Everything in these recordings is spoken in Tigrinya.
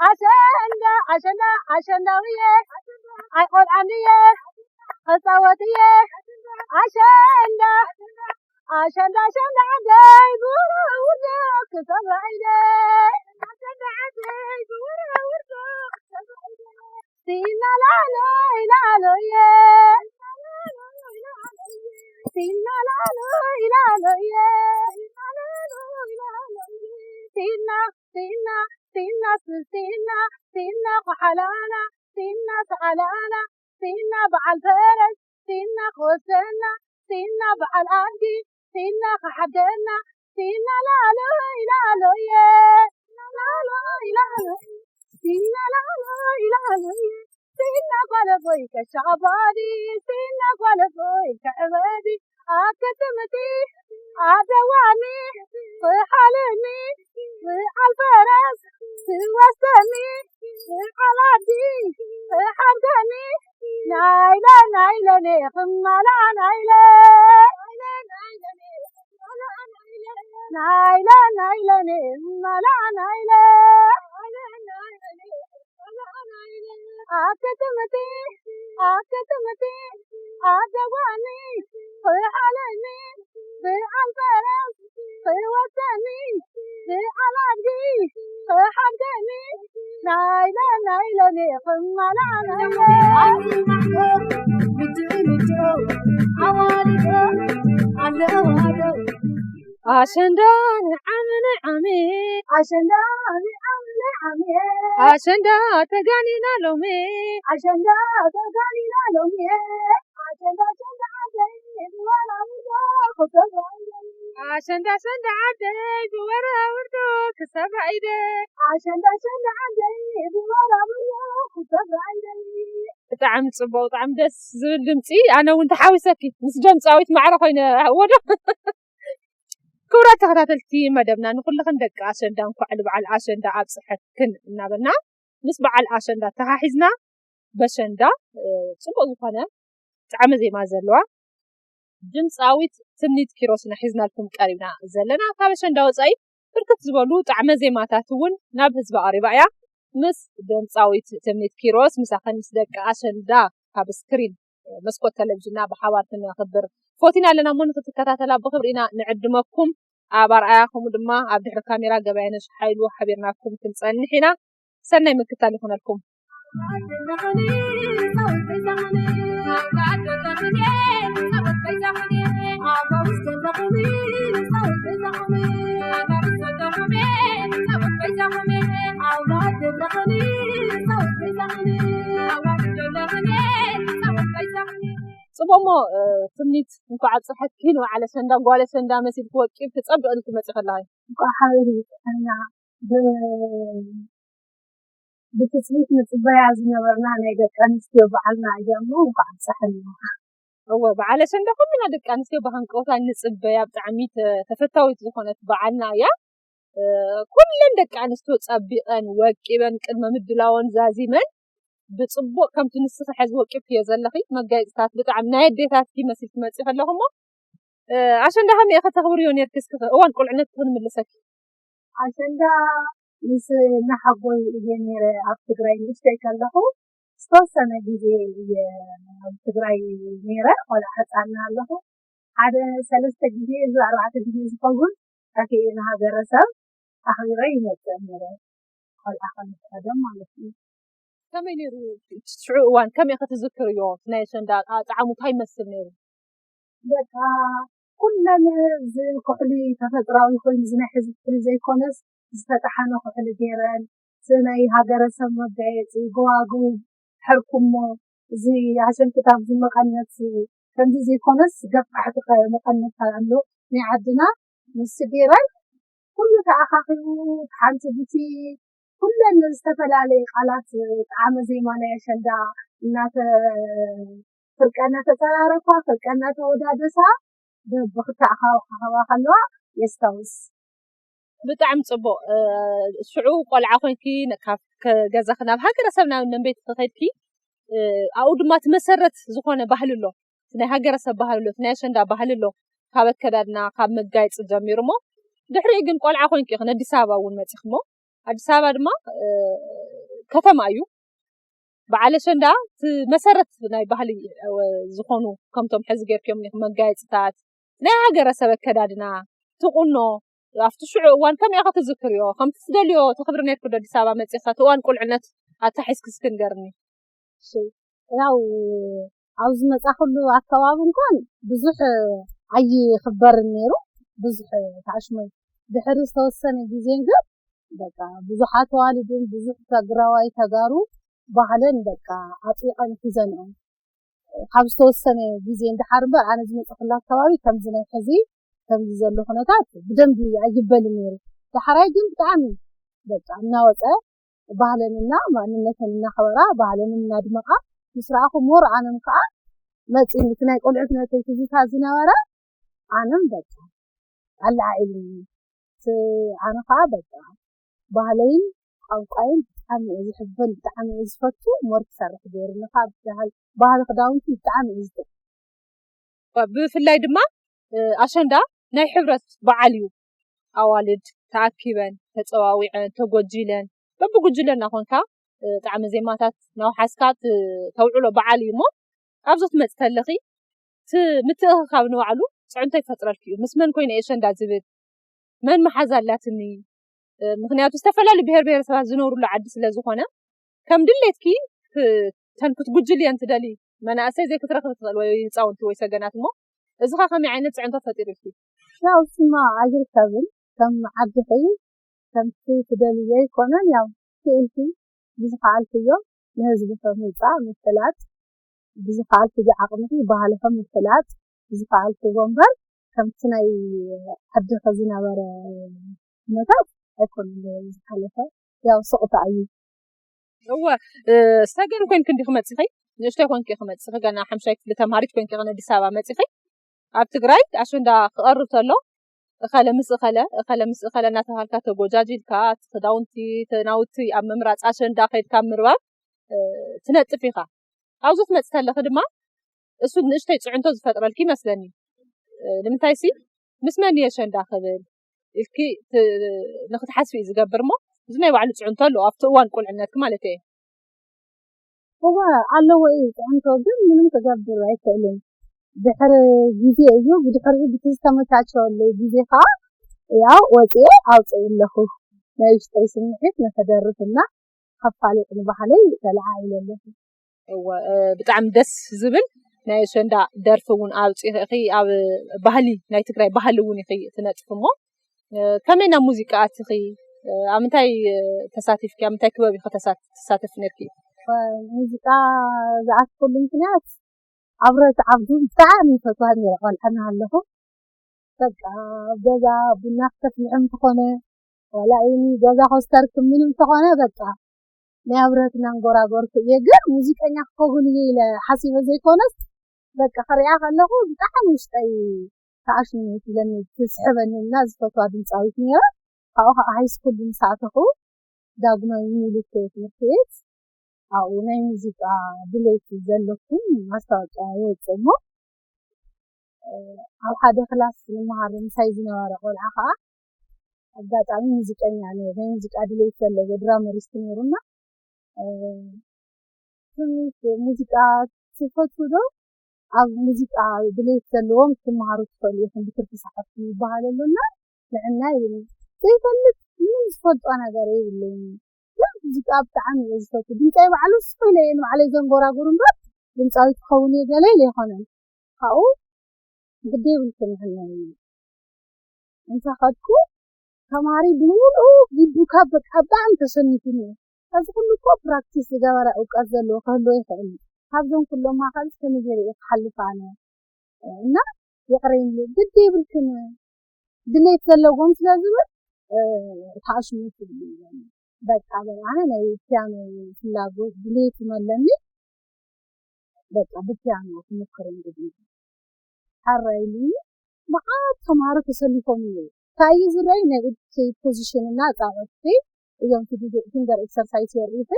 ኣሸንዳ ኣሸንዳ ኣሸንዳውየ ኣይቆልዓንየ ኸፃወትየ ኣሸንዳ ኣሸንዳ ኣሸንዳ ዓደይ ብውርውር ክሰብራ ኢለ ኣሸንዳ ዓደይ ብውርውር ክሰብራ ኢለ ሲና ላሎይ ላሎየ ሲና ላሎይ ላሎየ ሲና ሲና ሲና ሲና ሲና ኳሓላላ ሲና ሰዓላላ ሲና በዓል ፈረስ ሲና ክወስደና ሲና በዓል ኣድጊ ሲና ክሓደና ሲና ላሎይ ላሎየ ላሎይ ላሎይ ሲና ላሎይ ላሎየ ሲና ጓለቦይ ቀሻ ኣባዲ ሲና ጓለቦይ ከዕበዲ ኣከትምቲ ኣደዋኒ ክሓልኒ ብዓል ፈረስ ክወስደኒ ብዓል ኣዲ ክሓደኒ ናይለ ናይለኔ ክማላ ናይለ ናይለ ናይለኔ ክማላ ናይለ ኣከትምቲ ኣከትምቲ ኣደዋኒ ክሓለኒ ብዓል ፈረስ ክወሰኒ ብዓል ኣድጊ ክሓደኒ ናይለ ናይለኔ ክማላ ናይለ ኣሸንዳ ንዓሚ ንዓሚ ኣሸንዳ ንዓሚ ንዓሚ ኣሸንዳ ተጋኒና ሎሚ ኣሸንዳ ተጋኒና ሎሚ ኣሸንዳ ኣሸንዳ ዓደይ ብወራውዶ ክሰብራ ኢደ ኣሸንዳ ኣሸንዳ ዓደይ ብወራውዶ ክሰብራ ኢደ ኣሸንዳ ኣሸንዳ ዓደይ ብወራውዶ ክሰብራ ኢደ ብጣዕሚ ጽቡቅ ብጣዕሚ ደስ ዝብል ድምፂ ኣነ እውን ተሓዊሰኪ ምስ ድምፃዊት ማዕረ ኮይነ ወዶ ክቡራት ተኸታተልቲ መደብና ንኩልኽን ደቂ ኣሸንዳ እንኳዕ ልበዓል ኣሸንዳ ኣብፅሐክን እናበልና ምስ በዓል ኣሸንዳ ተሓሒዝና በሸንዳ ፅቡቅ ዝኾነ ጣዕመ ዜማ ዘለዋ ድምፃዊት ትምኒት ኪሮስ ኢና ሒዝናልኩም ቀሪብና ዘለና ካብ ኣሸንዳ ወፃኢ ብርክት ዝበሉ ጣዕመ ዜማታት እውን ናብ ህዝቢ ኣሪባ እያ ምስ ድምፃዊት ትምኒት ኪሮስ ምሳኸን ምስ ደቂ ኣሸንዳ ካብ ስክሪን መስኮት ቴሌቪዥንና ብሓባር ክነኽብር ፎቲና ኣለና እሞ ንክትከታተላ ብክብሪ ኢና ንዕድመኩም ኣብ ኣርኣያ ከምኡ ድማ ኣብ ድሕሪ ካሜራ ገበያነሽ ሓይሉ ሓቢርናኩም ክንፀንሕ ኢና ሰናይ ምክታል ይኹነልኩም ፅቡቅ ሞ ትምኒት እንኳዕ ኣብፀሐኪ ንበዓል ኣሸንዳ ጓል ኣሸንዳ መሲልኪ ወቂብኪ ፀብቅ ኢልኪ መፂ ከለኪ እንኳዕ ሓቢሩ ይጥዕና ብትፅቢት ንፅበያ ዝነበርና ናይ ደቂ ኣንስትዮ በዓልና እዩ እሞ እንኳዕ ኣብፀሐና እወ በዓል ኣሸንዳ ኩልና ደቂ ኣንስትዮ ብሃንቀውታ ንፅበያ ብጣዕሚ ተፈታዊት ዝኾነት በዓልና እያ ኩለን ደቂ ኣንስትዮ ፀቢቐን ወቂበን ቅድመ ምድላወን ዛዚመን ብፅቡቅ ከምቲ ንስኺ ሕዚ ወቂብክዮ ዘለኺ መጋየፅታት ብጣዕሚ ናይ ኣዴታትኪ መሲልኪ መፂ ከለኹ እሞ ኣሸንዳ ከመይ ኢኺ ተኽብርዮ ነርኪ እስኪ እዋን ቁልዕነት ክንምልሰኪ ኣሸንዳ ምስ ናሓጎይ እየ ነይረ ኣብ ትግራይ ንእሽተይ ከለኹ ዝተወሰነ ግዜ እየ ኣብ ትግራይ ነይረ ቆልዓ ህፃን ኣለኹ ሓደ ሰለስተ ግዜ እዚ ኣርባዕተ ግዜ ዝኸውን ጠፊኤ ንሃገረሰብ ኣኽቢረ ይመፅእ ነይረ ቆልዓ ከለኹ ቀደም ማለት እዩ ከመይ ነይሩ ሽዑ እዋን ከመይ ኢኺ ትዝክርዮ ናይ ኣሸንዳ ጣዕሙ እንታይ ይመስል ነይሩ በቃ ኩለን እዚ ኩሕሊ ተፈጥራዊ ኮይኑ እዚ ናይ ሕዚ ኩሕሊ ዘይኮነስ ዝተጠሓነ ኩሕሊ ገይረን እዚ ናይ ሃገረሰብ መጋየፂ ጎባጉብ ሕርኩሞ እዚ ኣሸንክታብ እዚ መቐነት ከምዚ ዘይኮነስ ገፋሕቲ መቐነት ኣሎ ናይ ዓድና ንሱ ገይረን ኩሉ ተኣኻኺቡ ሓንቲ ቡቲ ኩለን ዝተፈላለየ ቃላት ጣዕመ ዜማ ናይ ኣሸንዳ እናተ ፍርቀ እናተፀራረፋ ፍርቀ እናተወዳደሳ ብክልተ ኣኻኽባ ከለዋ የስታውስ። ብጣዕሚ ፅቡቅ። ሽዑ ቆልዓ ኮይንኪ ካብ ገዛኺ ናብ ሃገረሰብ ናብ ነንቤትኪ ከይድኪ ኣብኡ ድማ ትመሰረት ዝኾነ ባህሊ ኣሎ። ናይ ሃገረሰብ ባህሊ ኣሎ፣ ናይ ኣሸንዳ ባህሊ ኣሎ። ካብ ኣከዳድና ካብ መጋየፂ ጀሚሩ እሞ ድሕሪኡ ግን ቆልዓ ኮይንኪ ኢኺ ኣዲስ ኣበባ እውን መፂኺ እሞ ኣዲስ ኣበባ ድማ ከተማ እዩ። በዓል ኣሸንዳ እቲ መሰረት ናይ ባህሊ ዝኾኑ ከምቶም ሕዚ ገይርክዮም መጋየፅታት ናይ ሃገረሰብ ኣከዳድና ትቁኖ ኣብቲ ሽዑ እዋን ከመይ ኢኻ ትዝክርዮ? ከምቲ ትደልዮ ተኽብሪ ነርኪ ዶ ኣዲስ ኣበባ መፂኻ እቲ እዋን ቁልዕነት ኣታሒዝኪ እስኪ ንገርኒ። ያው ኣብ ዝመፃኹሉ ኣከባቢ እንኳን ብዙሕ ኣይኽበርን ነይሩ። ብዙሕ ታሽመ ድሕሪ ዝተወሰነ ግዜ ግን በቃ ብዙሓት ኣዋልድን ብዙሕ ትግራዋይ ተጋሩ ባህለን በቃ ኣጥቢቐን ሒዘንኦ ካብ ዝተወሰነ ግዜ እንድሓር እምበር ኣነ ዝመፀኹሉ ኣከባቢ ከምዚ ናይ ሕዚ ከምዚ ዘሎ ኩነታት ብደንቢ ኣይበልን ነይሩ። ዳሕራይ ግን ብጣዕሚ በቃ እናወፀ ባህለንና ማንነተን እናኸበራ ባህለንን እናድመቓ ምስ ረኣኹ ሞር ኣነም ከዓ መፂኒ እቲ ናይ ቆልዑትነተይ ትዝታ ዝነበረ ኣነም በቃ ኣለዓዒልኒ። ኣነ ከዓ በቃ ባህለይን ቋንቋይን ብጣዕሚ እየ ዝሕበን ብጣዕሚ እየ ዝፈቱ ሞር ክሰርሕ ገይሩኒ ከዓ ባህሊ ክዳውንቲ ብጣዕሚ እዩ ዝጥዕም። ብፍላይ ድማ ኣሸንዳ ናይ ሕብረት በዓል እዩ። ኣዋልድ ተኣኪበን ተፀዋዊዐን ተጎጂለን በብጉጅለ እናኾንካ ጣዕሚ ዜማታት ናውሓስካ ተውዕሎ በዓል እዩ እሞ ኣብዚ ትመፅ ተለኺ ምትእኽኻብ ንባዕሉ ፅዕንቶ ይፈጥረልኪ እዩ። ምስ መን ኮይነ ኣሸንዳ ዝብል መን መሓዛ ኣላትኒ ምክንያቱ ዝተፈላለዩ ብሄር ብሄረሰባት ዝነብሩሉ ዓዲ ስለ ዝኾነ ከም ድሌትኪ ተን ክትጉጅልየን ትደሊ መናእሰይ ዘይክትረኽቢ ትኽእል ወይ ህፃውንቲ ወይ ሰገናት እሞ እዚ ኸ ከመይ ዓይነት ፅዕንቶ ፈጢሩልኪ? ያው ስማ ኣይርከብን ከም ዓድኺ ከምቲ ትደልዮ ኣይኮነን ያው ክኢልኪ ብዝኸኣልክዮ ንህዝቢ ከምውፃእ ምፍላጥ ብዝኸኣልክዮ ዓቕምኺ ባህልኺ ምፍላጥ ብዝኸኣልክዮ እምበር ከምቲ ናይ ዓድኺ ዝነበረ ኩነታት ኣይኮነን ዝሓለፈ ያው ስቕታ እዩ። እወ ሰገን ኮንኪ እንዲኺ መፂኺ ንእሽተይ ኮንኪ ኢኺ መፂኺ ገና ሓምሻይ ክፍሊ ተምሃሪት ኮንኪ ኢኺ ኣዲስ ኣበባ መፂኺ ኣብ ትግራይ ኣሸንዳ ክቐርብ ተሎ እኸለ ምስ እኸለ እኸለ ምስ እኸለ እናተባሃልካ ተጎጃጂልካ እቲ ክዳውንቲ እቲ ናውቲ ኣብ ምምራፅ ኣሸንዳ ከይድካ ኣብ ምርባብ ትነጥፍ ኢኻ። ኣብዚ ትመፂ ተለኺ ድማ እሱ ንእሽተይ ፅዕንቶ ዝፈጥረልኪ ይመስለኒ። ንምንታይ ሲ ምስ መን እየ ኣሸንዳ ክብል ኢልኪ ንክትሓስቢ እዩ ዝገብር እሞ እዚ ናይ ባዕሉ ፅዕንቶ ኣለዎ ኣብቲ እዋን ቁልዕነትኪ ማለት እየ። እወ ኣለዎ እዩ ፅዕንቶ ግን ምንም ክገብር ኣይክእልን ድሕሪ ግዜ እዩ ብድሕሪኡ ብቲ ዝተመቻቸወለይ ግዜ ከዓ ያው ወፅኤ ኣውፅእ ኣለኹ ናይ ውሽጠይ ስምዒት ንክደርፍና ከፋልጥ ንባህለይ ተለዓዒለ ኣለኹ። እወ ብጣዕሚ ደስ ዝብል ናይ ኣሸንዳ ደርፊ እውን ኣውፂኺ ኣብ ባህሊ ናይ ትግራይ ባህሊ እውን ኢኺ ትነጥፊ እሞ ከመይ ናብ ሙዚቃ ኣቲኺ ኣብ ምንታይ ተሳቲፍኪ ኣብ ምንታይ ክበብ ኢኺ ትሳተፊ ነርኪ? ሙዚቃ ዝኣትኩሉ ምክንያት ኣብረት ዓብዱ ብጣዕሚ ይፈትዋ ነረ ቆልዓ እናሃለኹ በቃ ኣብ ገዛ ቡና ክተፍልሕም እንተኾነ ዋላ እኒ ገዛ ኮስተርክ ምንም እንተኾነ በቃ ናይ ኣብረት እናንጎራጎርኩ እየ ግን ሙዚቀኛ ክኸውን እየ ኢለ ሓሲበ ዘይኮነስ በቃ ክሪኣ ከለኹ ብጣዕሚ ውሽጠይ ተኣሽምት ኢለኒ ትስሕበኒ እና ዝፈትዋ ድምፃዊት ነይራ ካብኡ ከዓ ሃይስኩል ብምስኣተኹ ዳግማዊ ሚኒሊክ ትምህርቲ ቤት ኣብኡ ናይ ሙዚቃ ድሌት ዘለኩም ማስታወቂያ ይወፅእ እሞ ኣብ ሓደ ክላስ ንምሃር ምሳይ ዝነበረ ቆልዓ ከዓ ኣጋጣሚ ሙዚቀኛ ነይሩ ናይ ሙዚቃ ድሌት ዘለዎ ድራመሪስት ነይሩና ትምህርት ሙዚቃ ትፈትዉ ዶ ኣብ ሙዚቃ ድሌት ዘለዎም ክትመሃሩ ትኽእሉ ኢኹም ብትርፊ ሰዓትኩም ይበሃል ኣሎ እና ንዕና ይብል ዘይፈልጥ ምንም ዝፈልጦ ነገር የብለይን ግን ሙዚቃ ብጣዕሚ እየ ዝፈቱ ድምፀይ ባዕሉ ስቕ ኢለ እየ ንባዕለይ ዘንጎራጉር እምበር ድምፃዊት ክኸውን እየ ገለ ኢለ ኣይኮነን ካብኡ ግዲ የብልክን ንሕና እንተኸድኩ ተማሪ ብምሉኡ ግዱ ካብ በቃ ብጣዕሚ ተሸኒፉኒ እዩ። እዚ ኩሉ እኮ ፕራክቲስ ዝገበረ እውቀት ዘለዎ ክህልዎ ይኽእል እዩ። ካብዞም ኩሎም ማእኸልስ ከመይ ገይረ እየ ክሓልፍ ኣነ? እና ይቕረ ይምልእ ግዲ የብልክን ድሌት ዘለዎም ስለ ዝብል ተኣሽሙ ትብሉ ይብለኒ። በቃ በል ኣነ ናይ ፒያኖ ፍላጎት ድሌት ኣለኒ በቃ ብፒያኖ ክሞክር እንግዲህ ሓራ ኢሉኒ መዓት ተምሃሮ ተሰሊፎም እኒሄው እንታይ እዩ ዝረኣይ ናይ እድተይ ፖዚሽን እና ኣፃብዕቲ እዮም ፊንገር ኤክሰርሳይስ የርእዩት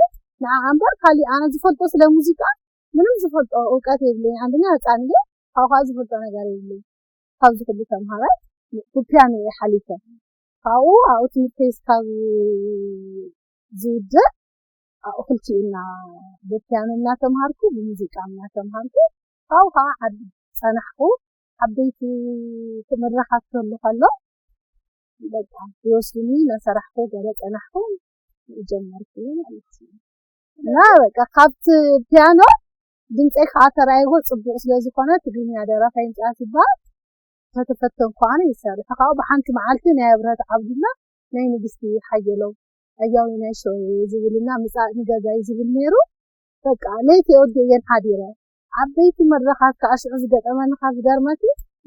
ንዓ እምበር ካሊእ ኣነ ዝፈልጦ ስለ ሙዚቃ ምንም ዝፈልጦ እውቀት የብለይን ኣንደኛ ህፃን እየ ካብኡ ከዓ ዝፈልጦ ነገር የብለይን ካብዚ ኩሉ ተምሃራይ ብፒያኖ እየ ሓሊፈ ካብኡ ኣብኡ ትምህርተይ እስካብ ዝውድእ ኣብኡ ክልቲኡ እና ብፒያኖ እናተምሃርኩ ብሙዚቃ እናተምሃርኩ ካብኡ ከዓ ዓብ- ፀናሕኩ። ዓበይቲ ክምረኻት ከሉ ከሎ በቃ ይወስዱኒ እናሰራሕኩ ገለ ፀናሕኩ ጀመርኩ ማለት እዩ። እና በቃ ካብቲ ፒያኖ ድምፀይ ከዓ ተራይዎ ፅቡቅ ስለዝኮነ ትግርኛ ደራፋይ ምፅኣት ይበሃል ተተፈተንኩ ኣነ ይሰርሕ። ካብኡ ብሓንቲ መዓልቲ ናይ ኣብረሃት ዓብዱላ ናይ ንግስቲ ሓየሎም ኣያዊ ናይ ሸወየ ዝብልና ምፃእ ንገዛይ ዝብል ነይሩ። በቃ ለይቲ ወዲእየን ሓዲረ። ዓበይቲ መድረኻት ከዓ ሽዑ ዝገጠመኒ ካብ ዝገርመኪ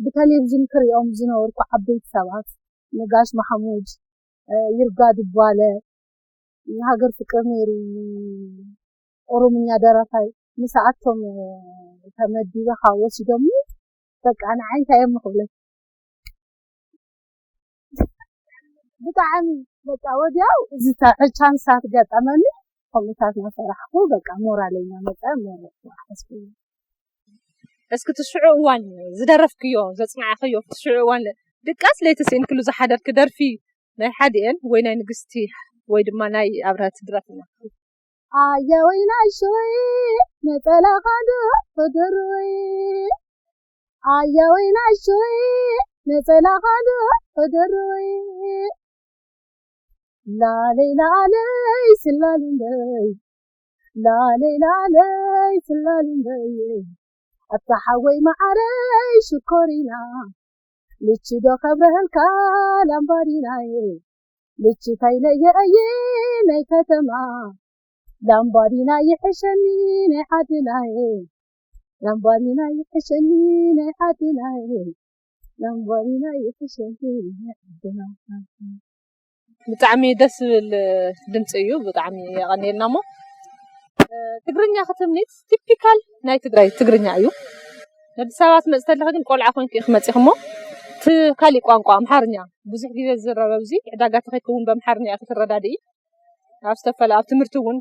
ብቴሌቪዥን ክሪኦም ዝነበርኩ ዓበይቲ ሰባት ንጋሽ ማሕሙድ ይርጋ ድባለ ንሃገር ፍቅር ነይሩ ኦሮምኛ ደራፋይ ምስኣቶም ተመዲበ ካብ ወሲዶምኒ በቃ ንዓይ እንታይ እዮም ንክብለኪ ብጣዕሚ በቃ ወዲያው እዚ ቻንሳት ገጠመኒ ከምኡታት ናሰራሕኩ በቃ ሞራለይ ናመፀ ሞረ ሓስኩ እስኪ ትሽዑ እዋን ዝደረፍክዮ ዘፅናዕክዮ ትሽዑ እዋን ድቃስ ለይቲ ስኢንክሉ ዝሓደርኪ ደርፊ ናይ ሓዲኤን ወይ ናይ ንግስቲ ወይ ድማ ናይ ኣብረሃት ድረፍና ኣያ ወይናይ ሽወይ ነፀላኻ ዶ ፈደሮይ ኣያ ወይናይ ሽወይ ነፀላኻ ዶ ፈደሮይ ላለይ ላለይ ስላልንደይ ላለይ ላለይ ስላልንደይ ኣታ ሓወይ መዓረይ ሽኮሪና ልቺ ዶ ከብረሀልካ ላምባዲናየ ልቺ ከይለየአየ ናይ ከተማ ላምባዲና ይሕሸኒ ናይ ዓድናየ ላምባዲና ይሕሸኒ ናይ ዓድናየ ላምባዲና ይሕሸኒ ናይ ዓድና ብጣዕሚ ደስ ዝብል ድምፂ እዩ። ብጣዕሚ የቐንየልና። እሞ ትግርኛ ክትምኒት ቲፒካል ናይ ትግራይ ትግርኛ እዩ። ኣዲስ ኣበባ ትመፂ ተለኺ ግን ቆልዓ ኮንኪ ኢኺ መፂኺ እሞ እቲ ካሊእ ቋንቋ ኣምሓርኛ ብዙሕ ግዜ ዝዝረብ ኣብዚ ዕዳጋ ተኸድኪ እውን በምሓርኛ ኢኺ ትረዳድኢ። ኣብ ዝተፈለ ኣብ ትምህርቲ እውን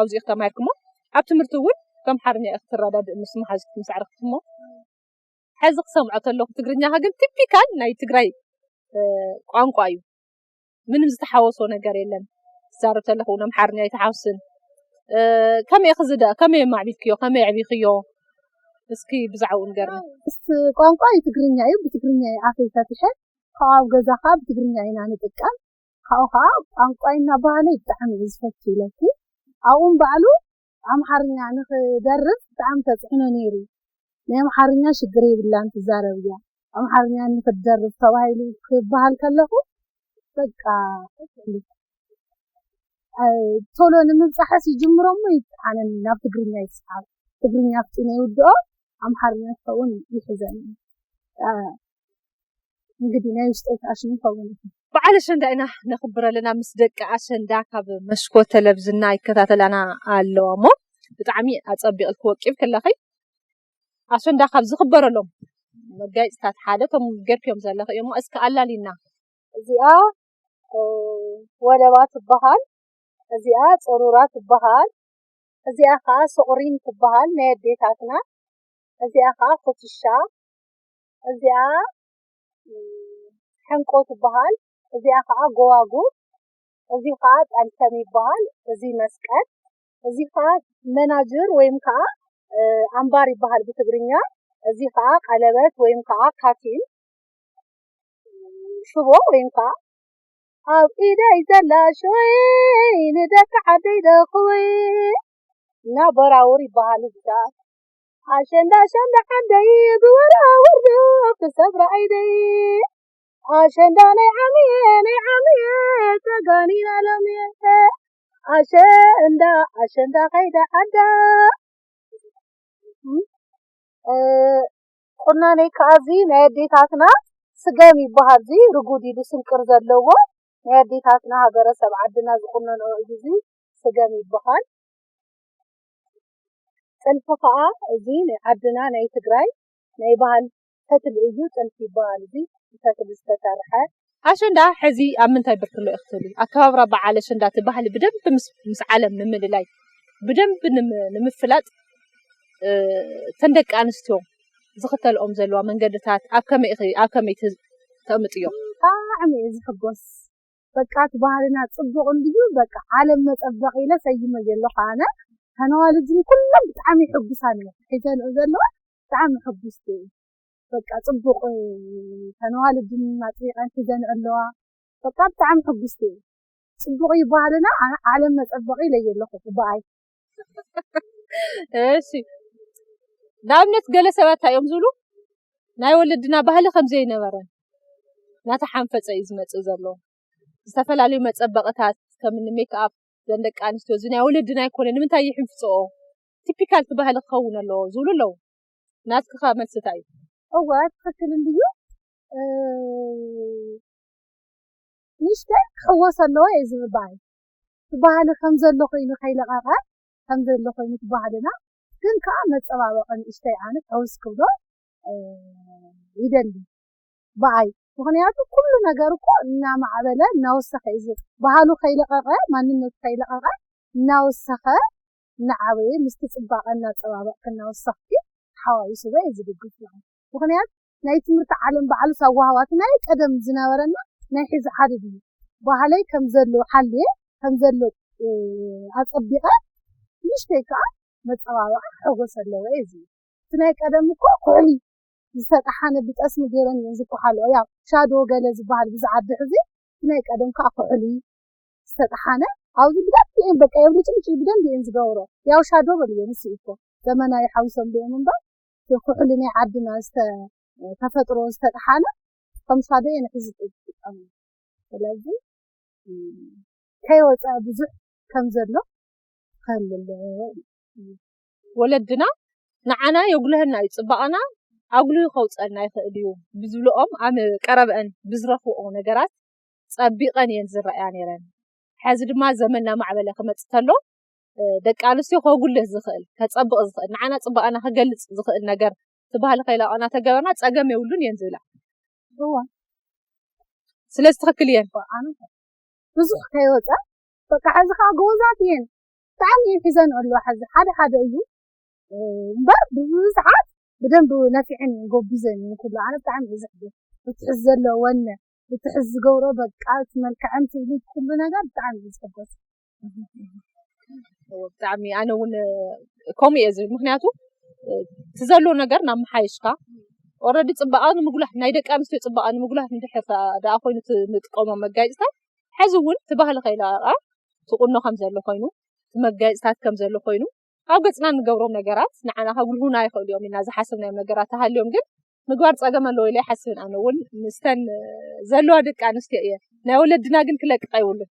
ኣብዚኡ ተማሂርኪ እሞ ኣብ ትምህርቲ እውን በምሓርኛ ኢኺ ትረዳድኢ ምስ መሓዝኪ ምስ ኣዕርኽቲ እሞ ሕዚ ክሰምዖ ተለኹ ትግርኛኻ ግን ቲፒካል ናይ ትግራይ ቋንቋ እዩ። ምንም ዝተሓወሶ ነገር የለን። ትዛረብ ተለኹ እውን ኣምሓርኛ ኣይተሓውስን። ከመይ ክዝደ ከመይ ማዕቢልክዮ ከመይ ኣዕቢክዮ እስኪ ብዛዕባኡ ንገርኒ። ቋንቋ ትግርኛ እዩ። ብትግርኛ ኣፈይ ፈትሐ ካብ ገዛ ከዓ ብትግርኛ ኢና ንጥቀም። ካብኡ ከዓ ቋንቋይና ባህለይ ብጣዕሚ እዩ ዝፈቱ ኢለኪ ኣብኡን ባዕሉ ኣምሓርኛ ንክደርፍ ብጣዕሚ ተፅዕኖ ነይሩ ናይ ኣምሓርኛ ሽግር የብላን ትዛረብ እያ ኣምሓርኛ ንክትደርፍ ተባሂሉ ክበሃል ከለኹ በቃ ቶሎ ንምብፃሕስ ይጅምሮ እሞ ይፀዓነኒ ናብ ትግርኛ ይስሓብ ትግርኛ ፍፂመ ይውድኦ ኣምሓርኛ ክኸውን ይሕዘኒ እንግዲህ ናይ ውሽጠይ ክኣሽም ይኸውን እዩ። በዓል ኣሸንዳ ኢና ነኽብር ኣለና ምስ ደቂ ኣሸንዳ ካብ መሽኮ ተለብዝና ይከታተላና ኣለዋ እሞ ብጣዕሚ ኣፀቢቕልኪ ወቂብኪ ኣለኺ። ኣሸንዳ ካብ ዝኽበረሎም መጋየፅታት ሓደ እቶም ገርክዮም ዘለኺ እዮም እስኪ ኣላሊና። እዚኣ ወለባ ትበሃል፣ እዚኣ ፅሩራ ትበሃል፣ እዚኣ ከዓ ሶቕሪን ትበሃል ናይ ኣዴታትና፣ እዚኣ ከዓ ኩትሻ፣ እዚኣ ሕንቆ ትበሃል፣ እዚኣ ከዓ ጎዋጉብ፣ እዚ ከዓ ጠልሰም ይበሃል፣ እዚ መስቀል፣ እዚ ከዓ መናጅር ወይም ከዓ ኣምባር ይበሃል ብትግርኛ፣ እዚ ከዓ ቀለበት ወይም ከዓ ካቲም ሽቦ ወይም ከዓ ኣብ ኢደይ ዘላ ሽወይ ንደቂ ዓደይ ደኽወይ እና በራውር ይበሃል እዚታት ኣሸንዳ ኣሸንዳ ዓደይ ብወራውር ዶ ክሰብራ ዓይደይ ኣሸንዳ ናይ ዓምየ ናይ ዓምየ ተጋኒና ሎምየ ኣሸንዳ ኣሸንዳ ከይዳ ዓዳ ቁናነይ ከዓ እዚ ናይ ኣዴታትና ስገም ይበሃል። እዚ ርጉድ ኢሉ ስንቅር ዘለዎ ናይ ኣዴታትና ሃገረሰብ ዓድና ዝቁነንኦ እዩ። እዚ ስገም ይበሃል። ጥልፊ ከዓ እዚ ናይ ዓድና ናይ ትግራይ ናይ ባህል ፈትሊ እዩ። ጥልፊ ይበሃል። እዚ ብፈትሊ ዝተሰርሐ ኣሸንዳ ሕዚ ኣብ ምንታይ ብርኪ ኣሎ ኢኺ ትብሊ? ኣከባብራ በዓል ኣሸንዳ እቲ ባህሊ ብደንቢ ምስ ምስ ዓለም ንምልላይ ብደንቢ ንም- ንምፍላጥ እ፣ እተን ደቂ ኣንስትዮ ዝኽተልኦም ዘለዋ መንገድታት ኣብ ከመይ ኢኺ ኣብ ከመይ ተ- ተቕምጥዮ? ብጣዕሚ እየ ዝሕጎስ በቃ እቲ ባህልና ጽቡቕ እንድዩ፣ በቃ ዓለም መጸበቒ ኢለ ሰይመ ዘለኹ ኣነ። ተነዋልድን ኩሎም ብጣዕሚ ይሕጉሳን እየ። ሒዘንኦ ዘለዋ ብጣዕሚ ሕጉስቲ እየ። በቃ ጽቡቕ፣ እ፣ ተነዋልድን ኣጥቢቐን ሒዘንኦ ኣለዋ። በቃ ብጣዕሚ ሕጉስቲ እየ። ጽቡቕ እዩ ባህልና፣ ዓ-፣ ዓለም መጸበቒ ኢለ ዘለኹ ብኣይ። እሺ። ንኣብነት ገለ ሰባት እንታይ እዮም ዝብሉ? ናይ ወለድና ባህሊ ከም ዘይነበረን እናተሓንፈጸ እዩ ዝመጽእ ዘሎ። ዝተፈላለዩ መጸበቕታት ከም እኒ ሜክኣፕ፣ ዘን ደቂ ኣንስትዮ፣ "እዚ ናይ ወለድና ኣይኮነን፣ ንምንታይ ይሕንፍጽኦ? ቲፒካል እቲ ባህሊ ክኸውን ኣለዎ" ዝብሉ ኣለዉ። ናትኪ ከ መልሲ እንታይ እዩ? እወ፣ ትኽክል እንድዩ። እ፣ ንእሽተይ ክሕወስ ኣለዎ እየ ዝብል ብኣይ። እቲ ባህሊ ከም ዘሎ ኮይኑ ከይለቐቐ፣ ከም ዘሎ ኮይኑ እቲ ባህልና፣ ግን ከኣ መጸባበቒ ንእሽተይ ኣነ ሕውስ ክብሎ፣ እ፣ ይደሊ ብኣይ። ምኽንያቱ ኩሉ ነገር እኮ እናማዕበለ እናወሰኸ እዩ ዝ-፣ ባህሉ ከይለቐቐ፣ ማንነቱ ከይለቐቐ፣ እናወሰኸ፣ እናዓበየ፣ ምስቲ ጽባቐ እናጸባበቕኪ እናወሰኽኪ ተሓዋዊስዎ እዩ ዝድግፍ ማለት። ምኽንያቱ ናይ ትምህርቲ ዓለም ባዕሉስ ኣወሃዋቱ ናይ ቀደም ዝነበረና ናይ ሕዚ ሓደ ድዩ? ባህለይ ከም ዘሎ ሓልየ፣ ከም ዘሎ፣ እ፣ ኣጸቢቐ፣ ንእሽተይ ከኣ መጸባበቒ ክሕጎስ ኣለዎ እዩ ዝብል። እቲ ናይ ቀደም እኮ ኩሕሊ ዝተጠሓነ ብጠስሚ ገይረን እየን ዝኳሓልኦ። ያው ሻዶ ገለ ዝበሃል ብዝዓቢ ሕዚ፣ እቲ ናይ ቀደም ከኣ ኩሕሊ ዝተጠሓነ፣ ኣብዚ ብደንቢ እየን በቃ የብልጭልጭ ብደንቢ እየን ዝገብሮ። ያው ሻዶ በልዮ ንሱ እኮ ዘመናዊ ሓዊሶም ድዮም እምበር፣ እቲ ኩሕሊ ናይ ዓድና ዝተ-፣ ተፈጥሮ ዝተጠሓነ ከም ሻዶ እየን ሕዚ ዝጥቀሙ። ስለዚ፣ እም፣ ከይወፀ ብዙሕ ከም ዘሎ ክህሉ ኣለዎ። ወለድና ንዓና የጉልሀና እዩ፣ ጽባቐና ኣጉሊሁ ከውጸልና ይኽእል እዩ ብዝብልኦም ኣብ ቀረበአን ብዝረኽብኦ ነገራት ጸቢቐን እየን ዝረኣያ ነይረን። ሕዚ ድማ ዘመን እናማዕበለ ክመጽእ ከሎ፣ እ፣ ደቂ ኣንስትዮ ከጉልህ ዝኽእል፣ ከጸብቕ ዝኽእል፣ ንዓና ጽባቐና ክገልጽ ዝኽእል ነገር፣ እቲ ባህሊ ከይለቐቕና ተገበርና ጸገም የብሉን እየን ዝብላ። እዋ። ስለዚ ትኽክል እየን። ኣነ ብዙሕ ከይወፀ፣ በቃ፣ ሕዚ ከዓ ጎበዛት እየን። ብጣዕሚ እየን ሒዘን ኣለዋ። ሕዚ ሓደ ሓደ እዩ፣ እ፣ እምበር ብብዙሓት ብደንብ ነፊዐን ጎቢዘን እየን ኩሉ። ኣነ ብጣዕሚ እየ ዘሕዝን። እቲ ሕዚ ዘሎ ወነ፣ እቲ ሕዚ ዝገብሮ፣ በቃ፣ እቲ መልክዐን ትብሊ ኩሉ ነገር ብጣዕሚ እዩ ዘሕጎስ። ብጣዕሚ ኣነ እውን ከምኡ እየ ዝብል። ምኽንያቱ እቲ ዘሎ ነገር ናብ ምሓየሽካ፣ ኦረዲ ጽባቐ ንምጉላህ፣ ናይ ደቂ ኣንስትዮ ጽባቐ ንምጉላህ እንድሕር ከኣ ደኣ ኮይኑ እቲ ንጥቀሞ መጋየጽታት፣ ሕዚ እውን እቲ ባህሊ ከይለቐቐ፣ እቲ ቁኖ ከም ዘሎ ኮይኑ፣ እቲ መጋየጽታት ከም ዘሎ ኮይኑ፣ ኣብ ገጽና እንገብሮም ነገራት ንዓና ከጉልሁና ይኽእሉ እዮም ኢልና ዝሓሰብናዮም ነገራት ተሃልዮም ግን ምግባር ጸገም ኣለዎ ኢለ ኣይሓስብን። ኣነ እውን ምስተን ዘለዋ ደቂ ኣንስትዮ እየ። ናይ ወለድና ግን ክለቅቕ ኣይብሉን።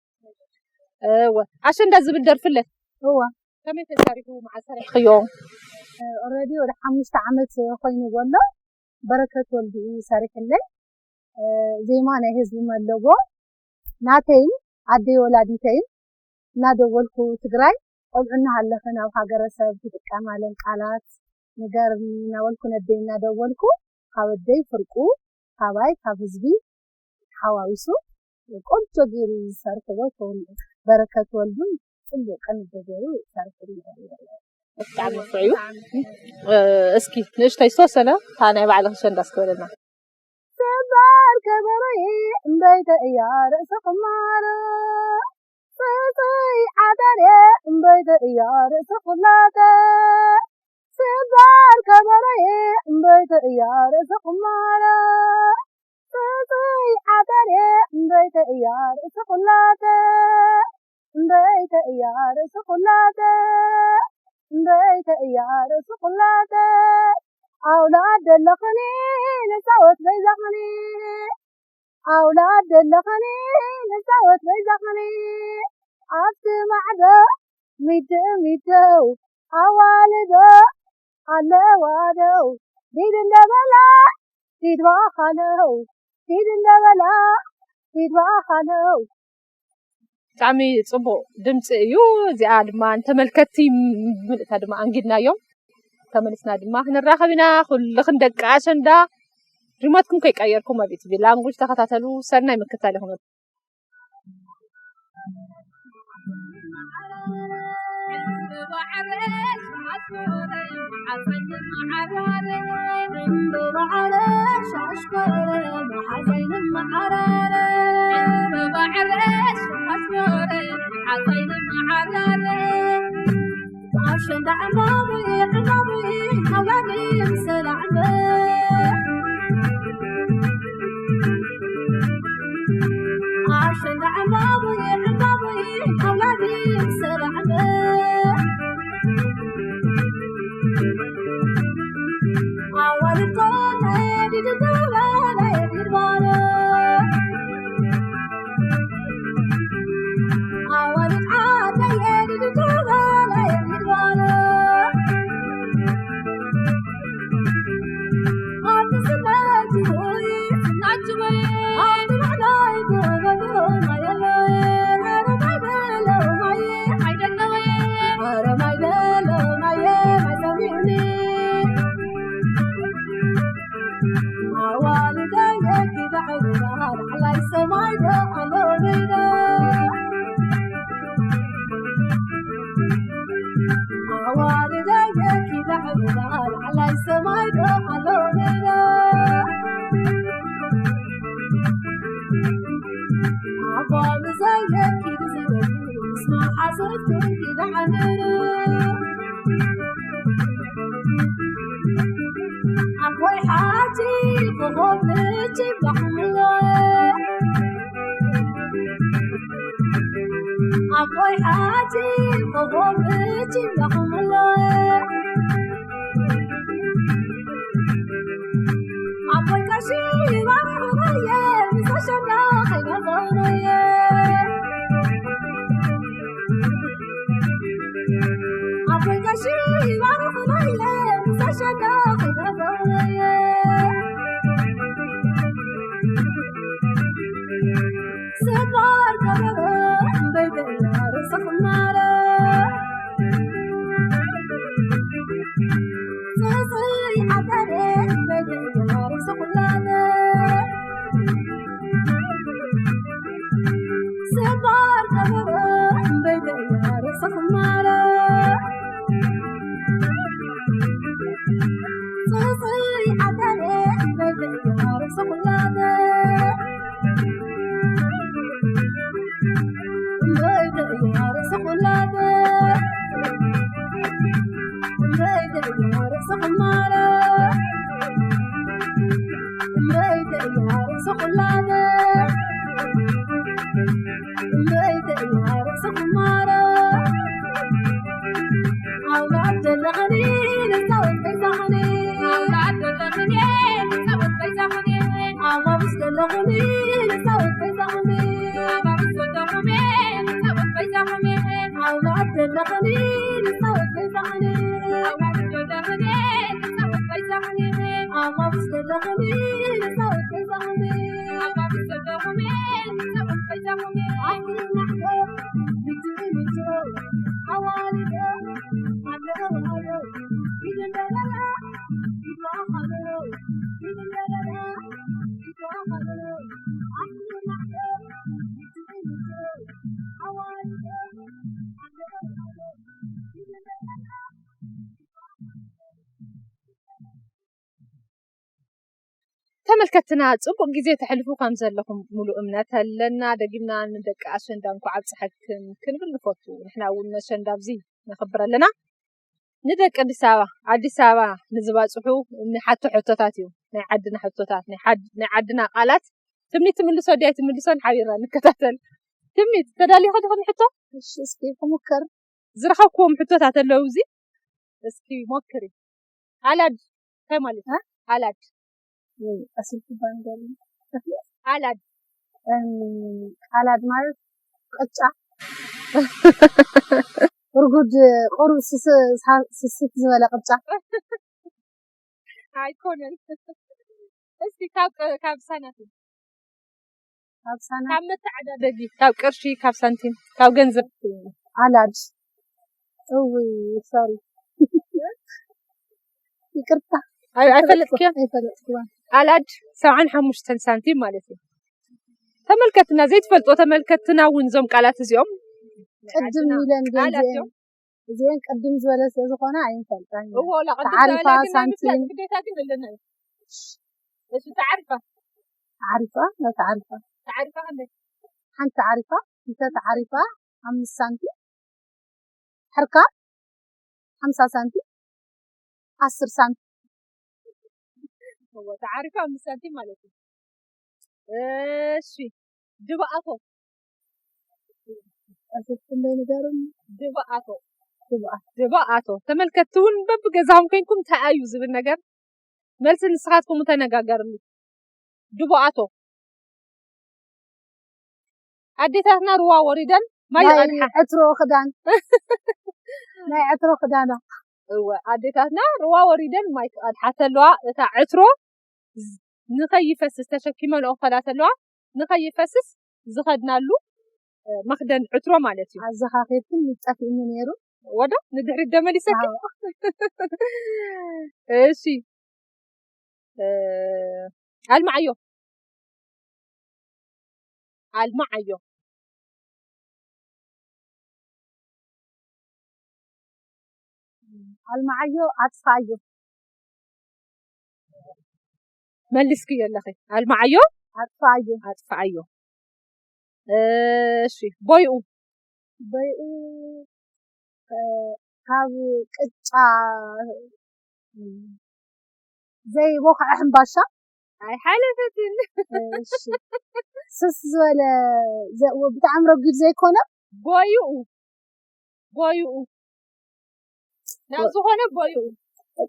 እወ፣ ኣሸንዳ ዝብል ደርፊ ኣለ። እወ። ከመይ ተሰሪሑ፣ መዓስ ሰሪሕኽዮ? ኦረዲ ወደ ሓሙሽተ ዓመት ኮይኑ ዘሎ። በረከት ወልዱ እዩ ሰሪሕለይ። እ፣ ዜማ ናይ ህዝቢ መለጎ ናተይን ኣደይ ወላዲተይን እናደወልኩ፣ ትግራይ ቆልዑ እናሃለኸ ናብ ሃገረሰብ ትጥቀማለን ቃላት ንገርኒ እናበልኩ ነደይ እናደወልኩ ካብ ኣደይ ፍርቁ፣ ካባይ፣ ካብ ህዝቢ ሓዋዊሱ ቆንጆ ገይሩ ዝሰርሕዎ ተወል-፣ በረከት ወልዱን ጽቡቕ ቅንብር ገይሩ ይሰርሕሉ። ብጣዕሚ ንፉዕ እዩ። እ፣ እስኪ ንእሽተይ ዝተወሰነ እታ ናይ ባዕልኺ ሸንዳ እስኪ በለና። ሰባር ከበሮዬ እምበይተ እያ ርእሲ ክማረ፣ ጽጹይ ዓዳርየ እምበይተ እያ ርእሲ ኩላተ። ሰባር ከበሮዬ እምበይተ እያ ርእሲ ኩማረ፣ ጽጹይ ዓዳርየ እምበይተ እያ ርእሲ ኩላተ። እምበይተ እያ ርእሲ ኩላተ፣ እምበይተ እያ ርእሲ ኩላተ። ኣውላድ ደለኽኒ ንጻወት በይዛኽኒ፣ ኣውላድ ደለኽኒ ንጻወት በይዛኽኒ። ኣብቲ ማዕዶ ሚድእ ሚደው ኣዋልዶ ኣለዋ ደው፣ ዲድ እንደበላ ዲድ ባኻለው፣ ዲድ እንደበላ ዲድ ባኻለው። ብጣዕሚ ጽቡቕ ድምጺ እዩ። እዚኣ ድማ ንተመልከትቲ ምልእታ ድማ ኣንጊድናዮም። ተመልስና ድማ ክንራኸብ ኢና። ኩልኽን ደቂ ኣሸንዳ ሪሞትኩም ከይቀየርኩም ኣብ ኢቲቪ ላንጉጅ ተኸታተሉ። ሰናይ ምክታል ይኹነልኩም። ኣሸንዳ ዕምባባይ ዕምባባይ ኣውላዲ ሰላም ኣሸንዳ ዕምባባይ ዕምባባይ ኣውላዲ ሰላም ኣዋልድ ኮነ ድድባለ ድድባለ ኣዋልድ ዓደየ ድድባለ ድድባለ ተመልከትና ጽቡቕ ግዜ ተሕልፉ ከም ዘለኹም ሙሉእ እምነት ኣለና። ደጊምና ንደቂ ኣሸንዳ እንኳዕ ኣብጽሐክን ክንብል ንፈቱ። ንሕና እውን ነሸንዳ ኣብዚ ነኽብር ኣለና። ንደቂ ኣዲስ ኣበባ፣ ኣዲስ ኣበባ ንዝባጽሑ ንሓቶ ሕቶታት እዩ። ናይ ዓድና ሕቶታት፣ ናይ ሓድ-፣ ናይ ዓድና ቃላት ትምኒት ትምልሶ ድያ ኣይትምልሶን ሓቢርና ንከታተል። ትምኒት፣ ተዳሊኹ ዲኹም ንሕቶ? እሺ፣ እስኪ ክሙከር። ዝረኸብክዎም ሕቶታት ኣለዉ እዚ። እስኪ ሞክሪ። ኣላድ እንታይ ማለት እዩ? ኣላድ። ወይ፣ ኣስልኩ ባንገሪ። ኣላድ። እም፣ ኣላድ ማለት ቅጫ። ርጉድ ቁሩብ ስስ-፣ ስስ-፣ ስስት ዝበለ ቅጫ። ኣይኮነን። እስኪ ካብ ቅ-፣ ካብ ሳናት ካብ ሳና ካብ መተዓዳደጊ፣ ካብ ቅርሺ፣ ካብ ሳንቲም፣ ካብ ገንዘብ። ኣላድ። እውይ፣ ሶሪ። ይቅርታ። ኣይ-፣ ኣይፈለጥክዮን? ኣይፈለጥክዋን። ኣላድ ሰብዓን ሓሙሽተን ሳንቲም ማለት እዩ። ተመልከትና፣ ዘይትፈልጦ ተመልከትና እውን እዞም ቃላት እዚኦም ቅድም ኢለን ቃላት ገንዘብ እዮም። እዚአን ቅድም ዝበለ ስለ ዝኾነ ኣይንፈልጣን ኢና። እዎ ላ ቅድም ተዓሪፋ ዝበላ ግን ናይ ምፍላጥ ሳንቲም ግዴታ ግን ኣለና እዩ። እሺ ተዓሪፋ ተዓሪፋ፣ ናይ ተዓሪፋ ተዓሪፋ ክንደይ? ሓንቲ ተዓሪፋ፣ ክልተ ተዓሪፋ፣ ኣምስት ሳንቲም፣ ሕርካ ሓምሳ ሳንቲም፣ ዓስር ሳንቲም። እዎ ተዓሪፋ ኣምስት ሳንቲም ማለት እዩ። እሺ ድባኣቶ ኣሰፍትለይ ንገሩን ድባኣቶ ግብኣት ድባኣቶ። ተመልከትቲ እውን በብገዛኹም ኮይንኩም እንታይ እዩ ዝብል ነገር መልሲ ንስኻትኩም ተነጋገርሉ። ድባኣቶ ኣዴታትና ሩዋ ወሪደን ማይ ናይ ይቐድሓ። ዕትሮ ክዳን ናይ ዕትሮ ክዳና እወ ኣዴታትና ሩዋ ወሪደን ማይ ክቐድሓ ተለዋ እታ ዕትሮ ዝ- ንኸይፈስስ ተሸኪመንኦ ክኸዳ ተለዋ ንኸይፈስስ ዝኸድናሉ እ፣ መኽደን ዕትሮ ማለት እዩ። ኣዘኻኺርክን ጠፊእኒ ነይሩ። ወዶ ንድሕሪት ደመሊሰኪ። ኣዎ። እሺ እ፣ ኣልማዓዮ ኣልማዓዮ ኣልማዓዮ ኣጥፋኣዮ። መሊስክዮ ኣለኺ። ኣልማዓዮ ኣጥፋኣዮ። ኣጥፋኣዮ። እሺ ቦይኡ በይኡ እ፣ ካብ ቅጫ ዘይቦኽዐ ሕምባሻ ኣይሓለፈትን። እሺ ስስ ዝበለ ዘ- ብጣዕሚ ረጒድ ዘይኮነ ቦይኡ ቦይኡ ናብ ዝኾነ ቦይኡ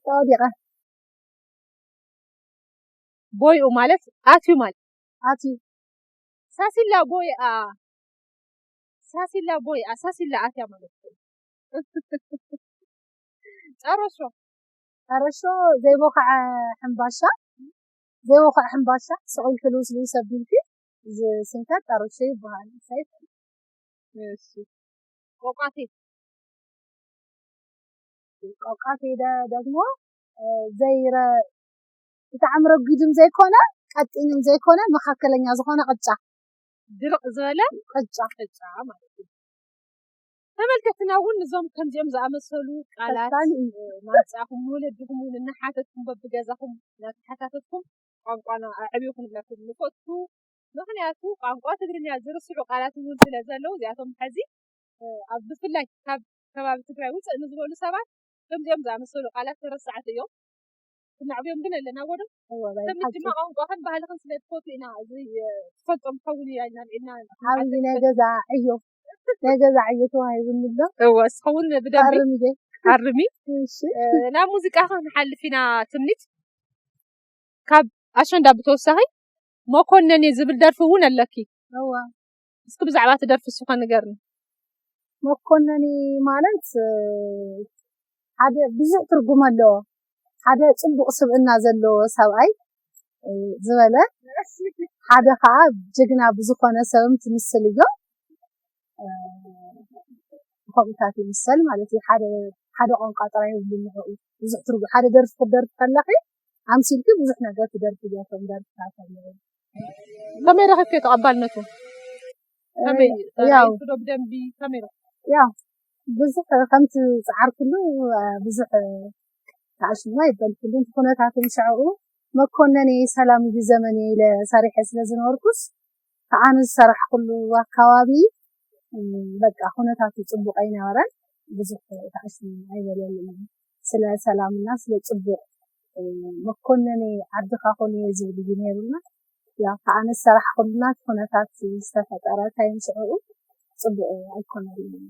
ተወዲቐ ቦይኡ ማለት ኣትዩ ማለት ኣትዩ ሳሲላ ቦይኣ ሳሲላ ቦይኣ ሳሲላ ኣትያ ማለት እዩ። ጨረሾ ጨረሾ ዘይቦኽዐ ሕምባሻ ዘይቦኽዐ ሕምባሻ ስቕ ኢልኪ ልውስ ልውስ ኣቢልኪ ዝስንከት ጨረሾ ይበሃል። ሳይት እሺ ቆቋቴ ቆቃቴ ደ- ደግሞ እ፣ ዘይረ ብጣዕሚ ረጒድም ዘይኮነ ቀጢንም ዘይኮነ መካከለኛ ዝኾነ ቅጫ ድርቕ ዝበለ ቅጫ ቅጫ ማለት እዩ። ተመልከትና እውን እዞም ከምዚኦም ዝኣመሰሉ ቃላት ፈታኒ እዩ። እ፣ ናምፃኹም ንወለድኹም እውን እናሓተትኩም በብገዛኹም እናተሓታተትኩም ቋንቋና ኣዕብዩ ክንብለኩም ንፈቱ። ምኽንያቱ ቋንቋ ትግርኛ ዝርስዑ ቃላት እውን ስለ ዘለዉ እዚኣቶም ሕዚ እ፣ ኣብ ብፍላይ ካብ ከባቢ ትግራይ ውፅእ ንዝበሉ ሰባት ከምዚኦም ዝኣመሰሉ ቃላት ተረሳዕቲ እዮም። ክነዕብዮም ግን ኣለና ወዶ እወ፣ ባይ ሰሚት ድማ ሓቂ። ቋንቋኽን ባህልኽን ስለ ትፈቱ ኢና እዚ እ፣ ትፈልጦም ክኸውን እያ ኢልና ልዒልና ዓብዪ ናይ ገዛ ዕዮ ናይ ገዛ ዕዮ ተዋሂቡኒ ኣሎ። እወ እስኻ እውን ብደንቢ ኣርም እየ ኣርሚ። እሺ እ፣ ናብ ሙዚቃ ክንሓልፍ ኢና ትምኒት። ካብ ኣሸንዳ ብተወሳኺ መኮነኔ ዝብል ደርፊ እውን ኣለኪ። እወ እስኪ ብዛዕባ እቲ ደርፊ እስኻ ንገርኒ። መኮነኒ ማለት እ፣ ሓደ ብዙሕ ትርጉም ኣለዎ። ሓደ ፅቡቕ ስብእና ዘለዎ ሰብኣይ እ፣ ዝበለ ሓደ ከዓ ጅግና ብዝኾነ ሰብም ትምስል እዮ እ፣ ከምኡታት ይምሰል ማለት እዩ። ሓደ ሓደ ቋንቋ ጥራይ የብሉን ንዕኡ ብዙሕ ትርጉም ሓደ ደርፊ ክትደርፊ ከለኺ ኣምሲልኪ ብዙሕ ነገር ትደርፊ እያ እቶም ደርፍታት ኣለዉ። ከመይ ረኺብክዮ ተቐባልነቱ? ከመይ ያው ተራእዩ ዶ ብደንቢ ከመይ ረኺብክዮ? ያው ብዙሕ ከምቲ ዝፀዓርኩሉ እ፣ ብዙሕ ተኣሽማ ይበልኩሉ ኩነታትን ሽዕኡ መኮነኒ ሰላም እዩ ዘመን ኢለ ሰሪሐ ስለ ዝነበርኩስ ከዓን ዝሰራሕኩሉ ኣካባቢ እ፣ በቃ ኩነታቱ ፅቡቅ ኣይነበረን። ብዙሕ ተኣሽማ ኣይበለልን እዩ። ስለ ሰላምና ስለ ፅቡቅ እ፣ መኮነኒ ዓድኻ ኮን እየ ዝብል እዩ ነይሩና። ያው ከዓን ዝሰራሕኩሉና ኩነታት ዝተፈጠረ ታይም ሽዕኡ ፅቡቅ ኣይኮነልን እዩ።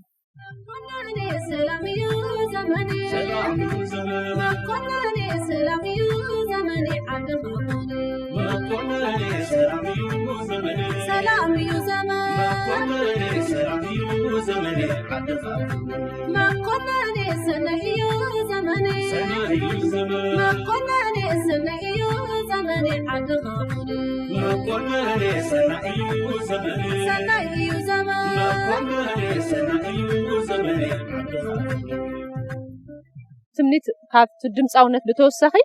ትምኒት ካብቲ ድምፃውነት ብተወሳኺ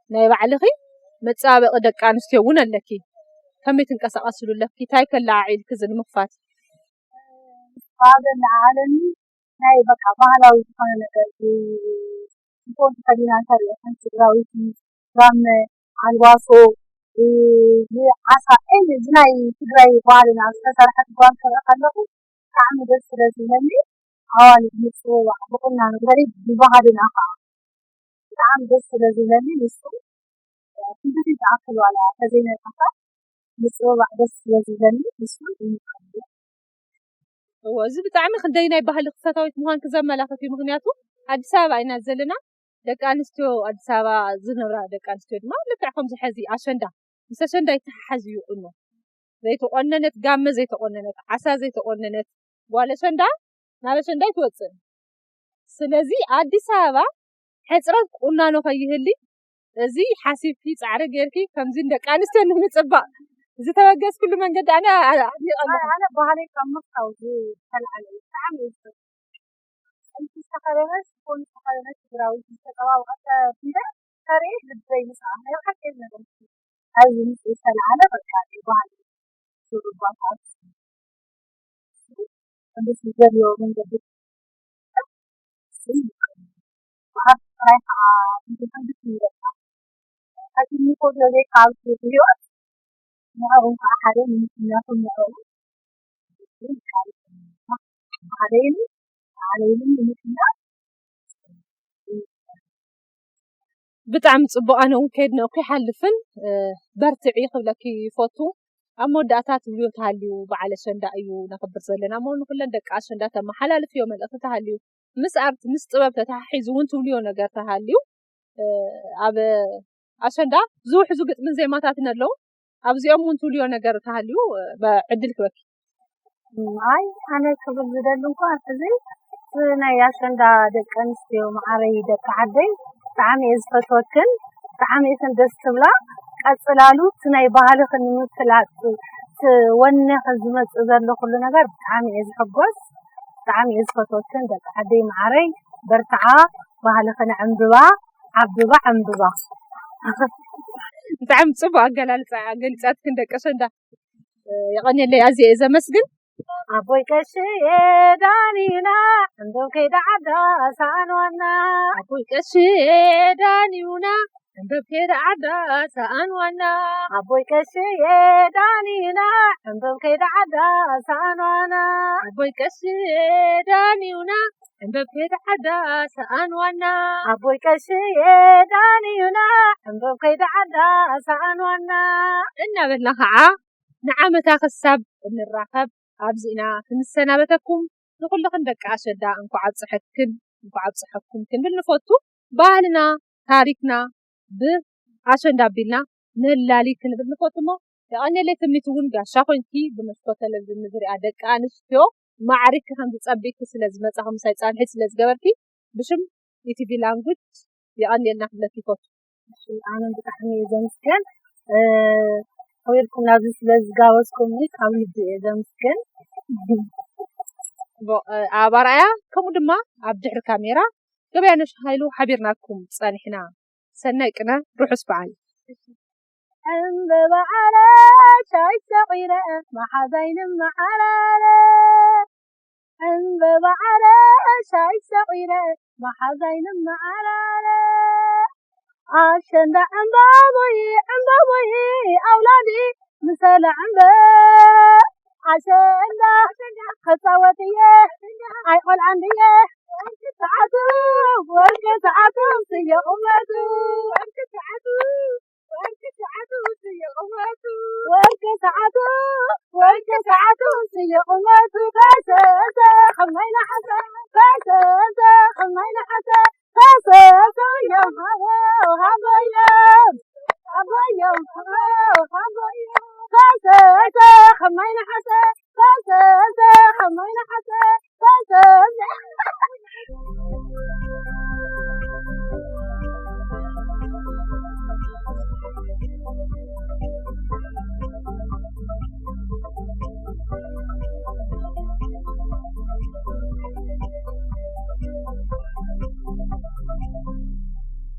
ናይ ባዕልኺ መፀባበቒ ደቂ ኣንስትዮ እውን ኣለኪ። ከመይ ትንቀሳቐስሉ ኣለኪ? እንታይ ከለዓዒልኪ እዚ ንምኽፋት? ካብ ለዓለኒ ናይ በቃ ባህላዊ ዝኾነ ነገር ሽፎን ተኸዲና እንተሪኦ ሓንቲ ትግራወይቲ፣ ጋመ፣ ኣልባሶ፣ ዓሳ፣ እዚ ናይ ትግራይ ባህልና ዝተሰርሐት ጓል ክርኢ ከለኹ ብጣዕሚ ደስ ስለ ዝብለኒ ኣዋልድ ምፅብባቕ ብቑናኖ በተለይ ብባህልና ከዓ ብጣዕሚ ደስ ስለ ዝብለኒ ንሱ ክንድቲ ዝኣክል ዋላ ተዘይነፃካ ምፅብባቕ ደስ ስለ ዝብለኒ ንሱ እዩ። እዎ እዚ ብጣዕሚ ክንደይ ናይ ባህሊ ክፈታዊት ምዃንኪ ዘመላኽት እዩ። ምኽንያቱ ኣዲስ ኣበባ ኢና ዘለና። ደቂ ኣንስትዮ ኣዲስ ኣበባ ዝነብራ ደቂ ኣንስትዮ ድማ ልክዕ ከምዚ ሕዚ ኣሸንዳ ምስ ኣሸንዳ ይተሓሓዝ እዩ ቁኖ። ዘይተቆነነት ጋመ ዘይተቆነነት ዓሳ ዘይተቆነነት ጓል ኣሸንዳ ናብ ኣሸንዳ ኣይትወፅእን። ስለዚ ኣዲስ ኣበባ ሕፅረት ቁናኖ ከይህሊ እዚ ሓሲብኪ ፃዕሪ ጌርኪ ከምዚ ንደቂ ኣንስትዮ ንምፅባቅ ዝተበገስኩሉ መንገዲ ኣነ ኣድኒቀ ኣለኹ። ኣነ ባህለይ ካብ ምፍታው ዝተልዓለ እዩ። ብጣዕሚ እየ ዝፈቱ። ጥልፊ ዝተኸደነ ሽፎን ዝተኸደነ ትግራዊት ዝተፀባበቀት እንደ ከርኢ ልበይ ምስኣ ናይ ብሓቂ እየ ዝነግረኪ። ካብዚ ምስ ዝተልዓለ በቃ ናይ ባህሊ ሹሩባታት እንደዚ ዘድልዮ መንገዲ ብጣዕሚ ፅቡቅ ኣነ እውን ከየድነቅኩ ይሓልፍን በርትዒ ክብለኪ ይፈቱ። ኣብ መወዳእታ ትብልዮ ተሃልዩ በዓል ኣሸንዳ እዩ ነኽብር ዘለና እሞ ንኩለን ደቂ ኣሸንዳ ተመሓላልፍዮ መልእኽቲ ተሃልዩ ምስ ኣርት ምስ ጥበብ ተተሓሒዙ እውን ትብልዮ ነገር ተሃልዩ ኣብ ኣሸንዳ ዝውሕዙ ግጥምን ዜማታትን ኣለዉ ኣብዚኦም እውን ትብልዮ ነገር ተሃልዩ ዕድል ክበኪ ኣይ ኣነ ክብል ዝደሊ እንኳ ሕዚ ናይ ኣሸንዳ ደቂ ኣንስትዮ መዓረይ ደቂ ዓደይ ብጣዕሚ እየ ዝፈትወክን ብጣዕሚ ኢኽን ደስ ትብላ ቀፅላሉ እቲ ናይ ባህልኽን ንምፍላጥ እቲ ወኔኽን ዝመፅእ ዘሎ ኩሉ ነገር ብጣዕሚ እየ ዝሕጎስ ብጣዕሚ እየ ዝፈትወክን ደቂ ዓደይ መዓረይ በርትዓ ባህልኽን ዕምብባ ዓብባ ዕምብባ ብጣዕሚ ፅቡቅ ኣገላልፃ ገሊፃትክን ደቂ ኣሸንዳ የቐንየለይ ኣዝየ እየ ዘመስግን ኣቦይ ቀሽዬ ዳኒና ዕምበብ ከይዳ ዓዳ ሰኣንዋና ኣቦይ ቀሽዬ ዳኒውና ዕምበብ ከይዳ ዓዳ ሰኣንዋና ኣቦይ ቀሽዬ ዳኒና ዕምበብ ከይዳ ዓዳ ሰኣንዋና ኣቦይ ቀሽዬ ዳኒውና ዕምበብ ከይዳ ዓዳ ሰኣንዋና ኣቦይ ቀሽዬ ዳኒውና ዕምበብ ከይዳ ዓዳ ሰኣንዋና እናበልና ከዓ ንዓመታ ክሳብ እንራኸብ ኣብዚ ኢና ክንሰናበተኩም። ንኹልኽን ደቂ ኣሸንዳ እንኳዕ ኣብፀሐክን እንኳዕ ኣብፀሐኩም ክንብል ንፈቱ። ባህልና ታሪክና ብኣሸንዳ ኣቢልና ነላሊ ክንብል ንፈቱ እሞ የቐንየለይ ትምኒት እውን ጋሻ ኮይንኪ ብመስኮት ቴሌቪዥን ንዝሪኣ ደቂ ኣንስትዮ ማዕሪግኪ ከም ዝፀብቅኪ ስለ ዝመፃኺ ምሳይ ፃንሒት ስለ ዝገበርኪ ብሽም ኢቲቪ ላንጉጅ የቐንየልና ክብለኪ ይፈቱ። ኣነ ብጣዕሚ እየ ዘምስገን ከቢርኩም ናብዚ ስለ ዝጋበዝኩምኒ ካብ ልቢ እየ ዘምስገን። ኣብ ኣርኣያ ከምኡ ድማ ኣብ ድሕሪ ካሜራ ገበያነሽ ሃይሉ ሓቢርናኩም ጸኒሕና። ሰናይ ቅነ፣ ርሑስ በዓል። ዕምበባ ዓረሽ ኣይሰቒለ መሓዛይ ንመዓራረ ዕምበባ ዓረሽ ኣይሰቒለ መሓዛይ ንመዓራረ ኣሸንዳ ዕምባቦይ ዕምባቦይ ኣውላዲ ምሰለ ዕምበ ኣሸንዳ ክፃወት እየ ኣይቆልዓን ድየ ሰዓቱ ወርቂ ሰዓቱ ስየ ቁመቱ ወርቂ ሰዓቱ ስየ ቁመቱ ወርቂ ሰዓቱ ወርቂ ሰዓቱ ስየ ቁመቱ ፈሰሰ ከማይ ነሓሰ ፈሰሰ ከማይ ነሓሰ ፈሰሰ እዮም ሃቦ ሃቦ እዮም ሃቦ እዮም ሃቦ ሃቦ እዮም ፈሰሰ ከማይ ነሓሰ ፈሰሰ ከማይ ነሓሰ ፈሰሰ